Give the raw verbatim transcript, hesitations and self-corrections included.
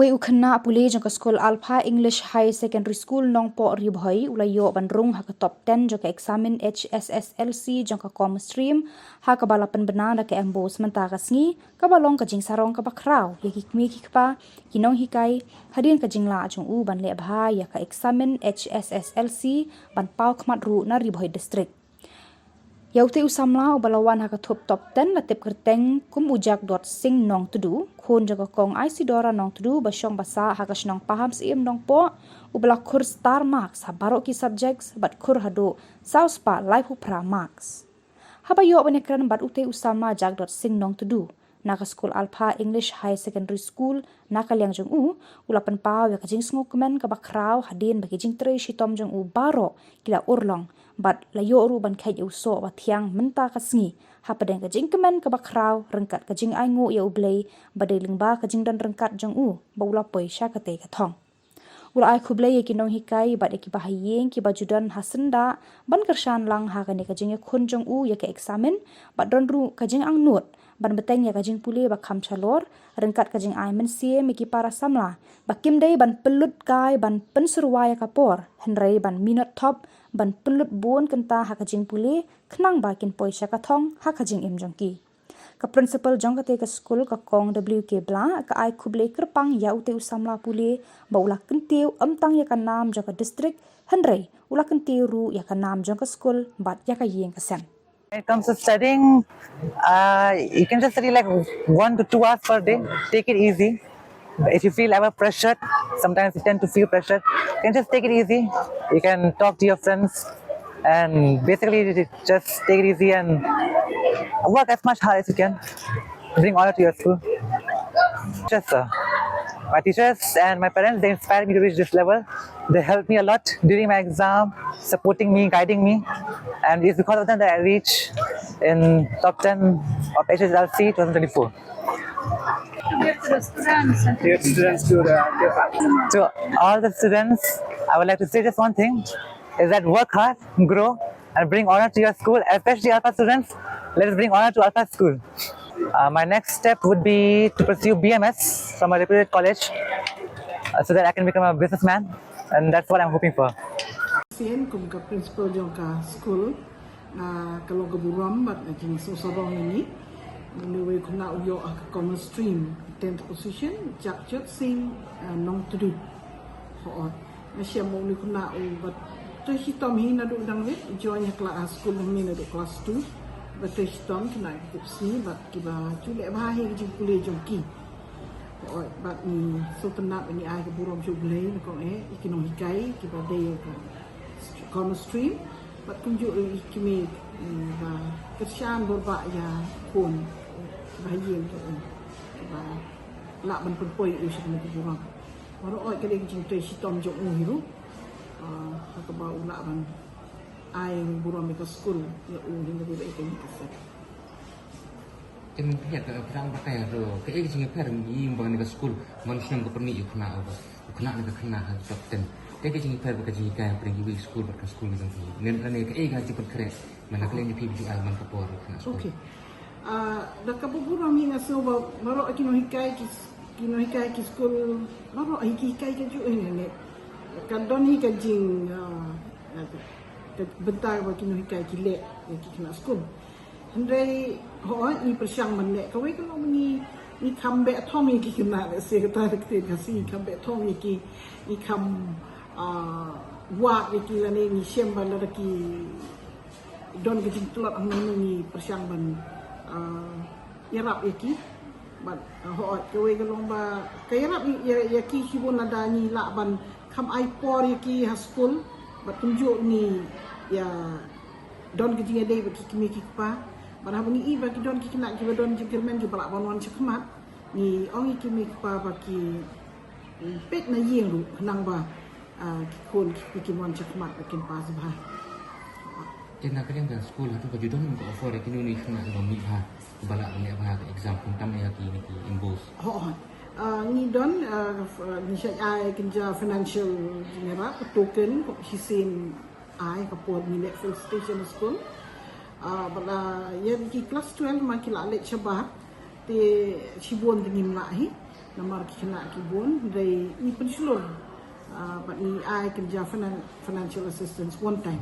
Te u khynnah pule jong ka skul Alpha English Higher Secondary School Nongpoh Ri Bhoi u la ïoh ban rung ha ka top ten jong ka eksamin H S S L C jong ka Commerce Stream, ha kaba la pynbna da ka MBOSE mynta ka sngi, kaba long ka jingsarong kaba khraw ïa ki kmie ki kpa, ki nonghikai, hadien ka jinglah jong u ban leh bha ïa ka eksamin H S S L C ban paw khmat ruh na Ri Bhoi District. Ïa ute u samla uba la wan ha ka thup top ten la tip kyrteng kum u Jakdot Singh Nongtdu, khun jong ka Kong Isidora Nongtdu ba shong ba sah ha ka shnong Pahamsyiem Nongpoh, uba la khur star marks ha baroh ki subjects bad khur haduh saw spah laiphew phra marks. Haba ïoh ban ïakren bad ute u samla Jakdot Singh Nongtdu na ka skul Alpha English Higher Secondary School, na ka liang jong u, u la pynpaw ïa ka jingsngewkmen kaba khraw hadien ba ki jingtrei shitom jong u baroh ki la urlong bad la ïoh ruh ban kheit ïa u soh ba thiang mynta ka sngi hapdeng ka jingkmen kaba khraw ryngkat ka jingainguh ïa U Blei ba dei lyngba ka jingdon ryngkat jong u ba u la poi sha katei ka thong. U la ai khublei ïa ki nonghikai bad ïa ki bahaïing kiba ju don ha syndah ban kyrshan lang ha kane ka jingïakhun jong u ïa ka eksamin bad don ruh ka jingangnud ban bteng ïa ka jingpule ba kham shalor ryngkat ka jingai mynsiem ïa ki para samla ba kim dei ban pynlut kai ban pynsyrwa ïa ka por, hynrei ban minot thop ban pynlut bun kynta ha ka jingpule khnang ba kin poi sha ka thong ha ka jingim jong ki. Ka principal jong katei ka skul, ka Kong W K Blah, ka ai khublei kyrpang ïa ute u samla pule ba u la kyntiew ym tang ïa ka nam jong ka district, hynrei u la kyntiew ruh ïa ka nam jong ka skul bad ïa ka ïing ka sem. When it comes to studying, uh, you can just study like one to two hours per day. Take it easy. If you feel ever pressured, sometimes you tend to feel pressured. You can just take it easy. You can talk to your friends and basically just take it easy and work as much hard as you can. Bring honor to your school. Just, sir. My teachers and my parents, they inspired me to reach this level. They helped me a lot during my exam, supporting me, guiding me. And it's because of them that I reach in top ten of H S L C twenty twenty-four. To all the students, I would like to say just one thing, is that work hard, grow, and bring honor to your school, especially Alpha students. Let us bring honor to Alpha school. Uh, my next step would be to pursue B M S from a reputed college, uh, so that I can become a businessman, and that's what I'm hoping for. Sien kum ka principal jong ka school, nga ka long ka burom bad ka jingsngewsarong ïa ngi. Une u khynnah u ïoh ha ka commerce stream, tenth position, Jakjot Singh, uh, Nongtdu. Hooid. Nga shem ba une u khynnah u bad trei shitom hi naduh dang rit, u join ha kla-, ha skul hangne naduh klas two. Bad trei shitom khynnah ki tip sngi bad kiba ju leh bha hi ka jingpule jong ki. Hooid, bad ngi sngewtynnat ba ngi ai ka burom sha U Blei na kong eh, ïa ki nonghikai kiba dei ka commerce stream. Bad kumjuh ïa ki kmie, mm, ba kyrshan bor ba ïa khun, ba ha ïing jong u, ba lah ban pynpoi u sha kane ka burom. Baroh oi ka dei ka jingtrei shitom jong u hi ruh. Ah, ha kaba u lah ban ai burom ïa ka skul ïa u hi ruh ïa ka ïing ka sem. Te mynta ka pyrshang ba ka ïa ruh kaei ka jingïapher ngi ba kane ka skul man snem ka pyrmih ïa u khynnah u ba u khynnah ne ka khynnah ha top ten. Te ka jingïapher ba ka jingïakai pyrshang kiwei skul bad ka skul ka jong phi. Nen kane kaei ka jingpynkhreh man ka leng ïa phi ba ju ai man ka por u khynnah skul. Okay. Ah, da kaba burom hi nga sngew ba baroh ki nonghikai ki, ki nonghikai ki skul baroh hi ki hikai kajuh hi ne. Ka don hi ka jing, ah, ka, ka bynta ba ki nonghikai ki leh ïa ki khynnah skul. Hynrei hooid ngi pyrshang ban leh kawei ka long ba ngi, ngi kham beh thong ïa ki khynnah, lehse kata ka ktien Khasi, ngi kham beh thong ïa ki, ngi kham, ah, wad ïa ki lane ngi shem ba lada ki don ka jingtlot hangne ngi pyrshang ban, ah, ïarap ïa ki. Bad, ah, hooid kawei ka long ba ka ïarap ïa, ïa ki shibun lada ngi lah ban kham ai por ïa ki ha skul bad kumjuh ngi ïa don ka jingïadei bad ki kmie ki kpa. Bad haba ngi i ba ki don ki khynnah kiba don jingkyrmen kiba lah ban wan shakhmat, ngi ong ïa ki kmie ki kpa ba ki, mm, peit na ïing ruh khnang ba, ah, ki khun ki, ki wan shakhmat ba kin pass bha. Te na ka liang ka skul hato ka ju don ka offer ïa kino kino ki khynnah kiba mih bha, kiba lah ban leh bha ka exam khamtam ïa ki, ki MBOSE? Hooid. Ah, ngi don, ah, f-, ngi shait ai kynja financial, ngi ba token, ko shisien ai ka por ngi leit felicitation school. Ah, bad la ïa ki class twelve ma ki la leit shabar. Te shibun te ngim lah hi. namar ki khynnah ki bun, dei ngi pynshlur, ah, bad ngi ai kynja finan-, financial assistance one time.